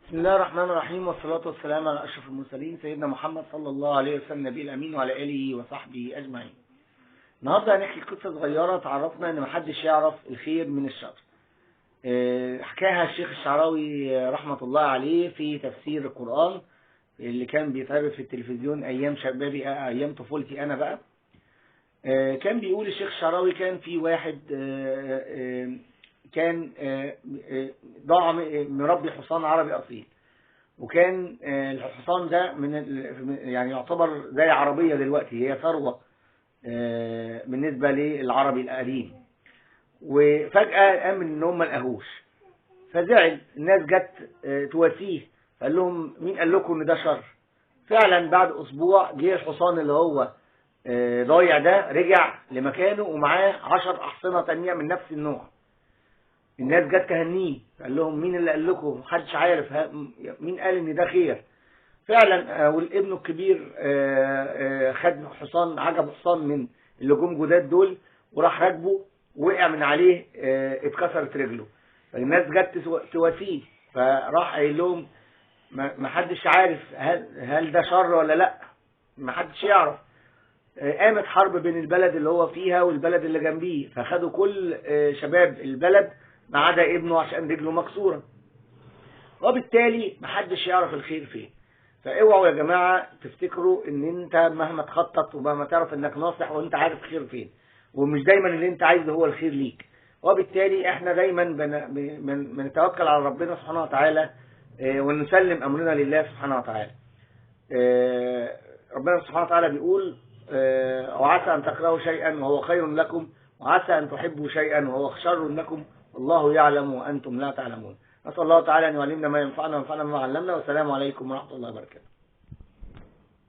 بسم الله الرحمن الرحيم، والصلاة والسلام على أشرف المرسلين سيدنا محمد صلى الله عليه وسلم النبي الأمين وعلى آله وصحبه أجمعين. النهارده هنحكي قصة صغيرة تعرفنا إن محدش يعرف الخير من الشر. حكاها الشيخ الشعراوي رحمة الله عليه في تفسير القرآن اللي كان بيتعرض في التلفزيون أيام شبابي، أيام طفولتي أنا بقى. كان بيقول الشيخ الشعراوي كان في واحد كان ضاع مربي حصان عربي أصيل، وكان الحصان ده من يعني يعتبر زي عربية دلوقتي، هي ثروة بالنسبة للعربي القديم. وفجأة قام من النوم ما لقاهوش، فزعل. الناس جت تواسيه، فقال لهم مين قال لكم ان ده شر؟ فعلا بعد اسبوع جه الحصان اللي هو ضايع ده رجع لمكانه ومعاه 10 احصنة تانية من نفس النوع. الناس جت تهنيه، قال لهم مين اللي قال لكم؟ محدش عارف، مين قال ان ده خير؟ فعلا والابن الكبير خد حصان، عجب حصان من اللي جم جداد دول، وراح راكبه، وقع من عليه، اتكسرت رجله. فالناس جت تواسيه، فراح قايل لهم محدش عارف هل ده شر ولا لا، محدش يعرف. قامت حرب بين البلد اللي هو فيها والبلد اللي جنبيه، فخدوا كل شباب البلد ما عدا ابنه عشان رجله مكسورة، وبالتالي محدش يعرف الخير فين. فاوعوا يا جماعة تفتكروا ان انت مهما تخطط ومهما تعرف انك ناصح وانت عارف خير فين، ومش دايما اللي انت عايزه هو الخير ليك. وبالتالي احنا دايما بنتوكل على ربنا سبحانه وتعالى، ونسلم امرنا لله سبحانه وتعالى. ربنا سبحانه وتعالى بيقول وعسى ان تكرهوا شيئا وهو خير لكم، وعسى ان تحبوا شيئا وهو شر لكم، والله يعلم وأنتم لا تعلمون. نسأل الله تعالى أن يعلمنا ما ينفعنا وينفعنا بما علمنا، والسلام عليكم ورحمة الله وبركاته.